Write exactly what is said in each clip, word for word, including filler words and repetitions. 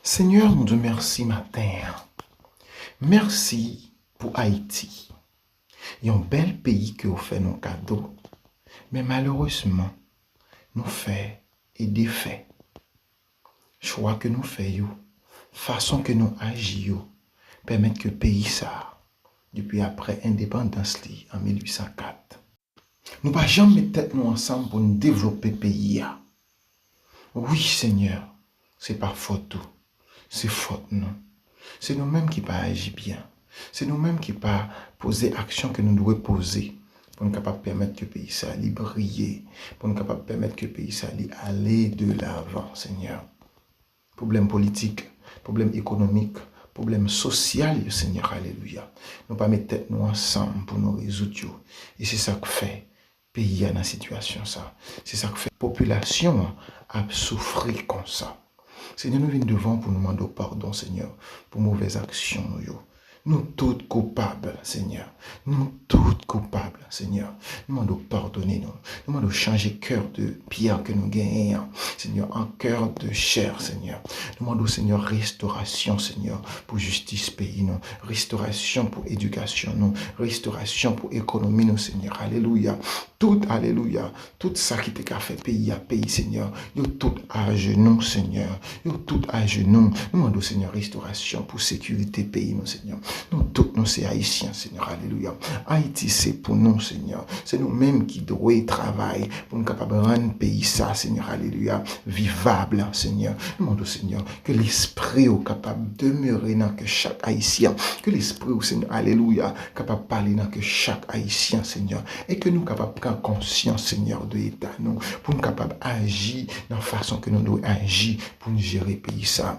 Senyè, nou di w mèsi maten an. Mèsi pou Ayiti. Yon bèl peyi ke w fè nou kado. Men malerezman, nou fè e defè. Chwa ke nou fè yo, fason ke nou aji yo, pèmèt ke peyi sa a, depi apre endepandans li an mil uit san kat, nou pa janm met tèt nou ansanm pou n devlope peyi a. Wi, Senyè, se pa fòt ou, se fòt nou. Se nou menm ki pa aji byen. Se nou menm ki pa poze aksyon ke nou dwe poze pou n kapab pèmèt ke peyi sa li briye, pou n kapab pèmèt ke peyi sa li ale de lavan, Senyè. Pwoblèm politik, pwoblèm ekonomik, pwoblèm sosyal yo, Senyè, alelouya. Nou pa met tèt nou ansanm pou nou rezoud yo. E se sa k fè peyi a nan sitiyasyon sa. Se sa k fè popilasyon an ap soufri konsa. Senyè, nou vin devan w pou nou mande w padon, Senyè, pou movèz aksyon nou yo. Nou tout koupab, Senyè. Nou tout koupab, Senyè. Nou mande w padone nou. Nou mande w chanje kè de pyè ke nou genyen an, Senyè, an kè de chè, Senyè. Nou mande w, Senyè, restorasyon, Senyè, pou jistis peyi nou. Restorasyon pou edikasyon nou. Restorasyon pou ekonomi nou, Senyè. Alelouya. Tout, alelouya. Tout sa ki te ka fè peyi a peyi, Senyè. Yo tout ajenou, Senyè. Yo tout ajenou. Nou mande w, Senyè, restorasyon pou sekirite peyi nou, Senyè. Nou tout, nou se Ayisyen, Senyè. Alelouya. Ayiti se pou nou, Senyè. Se nou menm ki dwe travay pou n kapab rann peyi sa, Senyè. Alelouya. Vivab, Senyè. Nou mande w, Senyè, ke lespri w kapab demere nan kè chak Ayisyen. Ke lespri w, Senyè, alelouya, kapab pale nan kè chak Ayisyen, Senyè. E ke nou kapab pran konsyans, Senyè, de eta nou, pou n kapab aji nan fason ke nou dwe aji pou n jere peyi sa.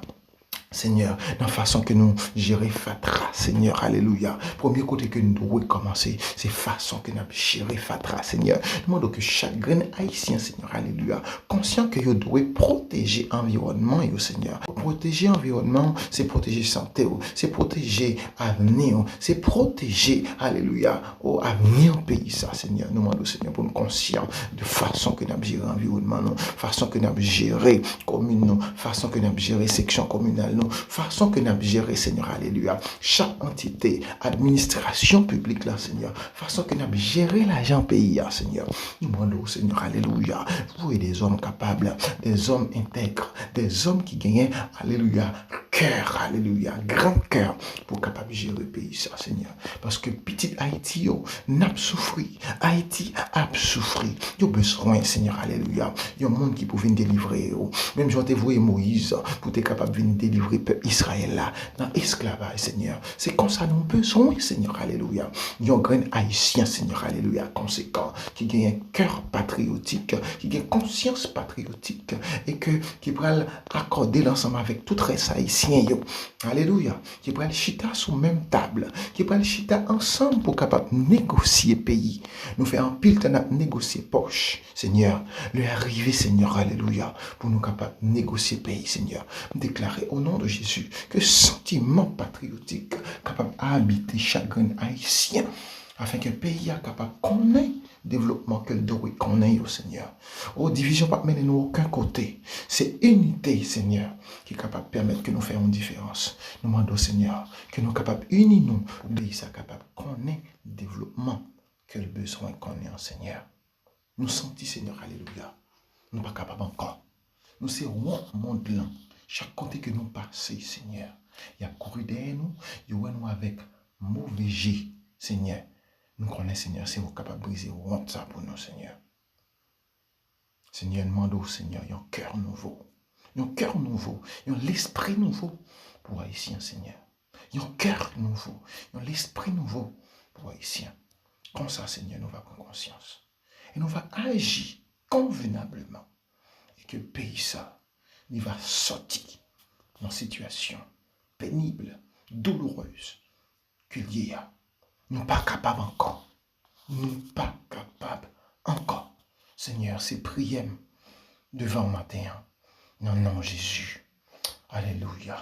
Senyè, nan fason ke nou jere fatra, Senyè, alelouya. Premye kote ke nou dwe kòmanse, se fason ke n ap jere fatra, Senyè. Nou mande w ke chak grenn Ayisyen, Senyè, alelouya, konsyan ke yo dwe pwoteje anviwònman yo, Senyè. Pwoteje anviwònman w, se pwoteje sante w, se pwoteje avni w, se pwoteje, alelouya, o avni peyi sa, Senyè. Nou mande w, Senyè, pou n konsyan de fason ke n ap jere anviwònman nou, fason ke n ap jere komin nou, fason ke n ap jere seksyon kominal nou, fason ke n ap jere, Senyè, alelouya, chak antite, administrasyon piblik la, Senyè, fason ke n ap jere lajan peyi a, Senyè. Nou mande w, Senyè, alelouya, voye dèzòm kapab, dèzòm entèg, dèzòm ki genyen, alelouya, kè, alelouya, gran kè pou kapab jere peyi sa, Senyè. Paske pitit Ayiti yo, n ap soufri. Ayiti ap soufri. Yo bezwen, Senyè, alelouya, yon moun ki pou vin delivre yo. Menm jan w te voye Moyiz pou te kapab vin delivre pèp Izrayèl la nan esklavaj, Senyè. Se konsa nou bezwen, Senyè, alelouya, yon grenn Ayisyen, Senyè, alelouya, konsekan, ki genyen kè patriyotik, ki gen konsyans patriyotik, e ke, ki pral akòde l ansanm avèk tout rès Ayisyen yo. Alelouya. Ki pral chita sou menm tab, ki pral chita ansanm pou kapab negosye peyi. Nou fè anpil tan n ap negosye pòch, Senyè. Lè a rive, Senyè, alelouya, pou nou kapab negosye peyi, Senyè. M deklare, o non de Jezi, ke santiman patriyotik kapab abite chak grenn Ayisyen, afenke peyi a kapab konnen devlopman ke l dwe konnen yo, Senyè. O, divizyon p ap mennen nou okenn kote. Se inite, Senyè, ki kapab pèmèt ke nou fè yon diferans. Nou mande w, Senyè, ke nou kapab ini nou, pou peyi sa kapab konnen devlopman ke l bezwen konnen an, Senyè. Nou santi, Senyè, alelouya, nou pa kapab ankò. Nou se wont mond lan. Chak kote ke nou pase, Senyè, y ap kouri dèyè nou, yo wè nou avèk move je, Senyè. Nou konnen, Senyè, se ou k kapab brize wont sa pou nou, Senyè. Senyè, n mande w, Senyè, yon kè nouvo. Yon kè nouvo, yon lespri nouvo pou Ayisyen, Senyè. Yon kè nouvo, yon lespri nouvo pou Ayisyen. Konsa, Senyè, nou va pran konsyans. E nou va aji konvenableman. E ke peyi sa, li va sòti nan sitiyasyon penib, doulourez ke l ye a. Nou pa kapab ankò. Nou pa kapab ankò. Senyè, se priyè m devan w maten an, nan non Jezi. Alelouya.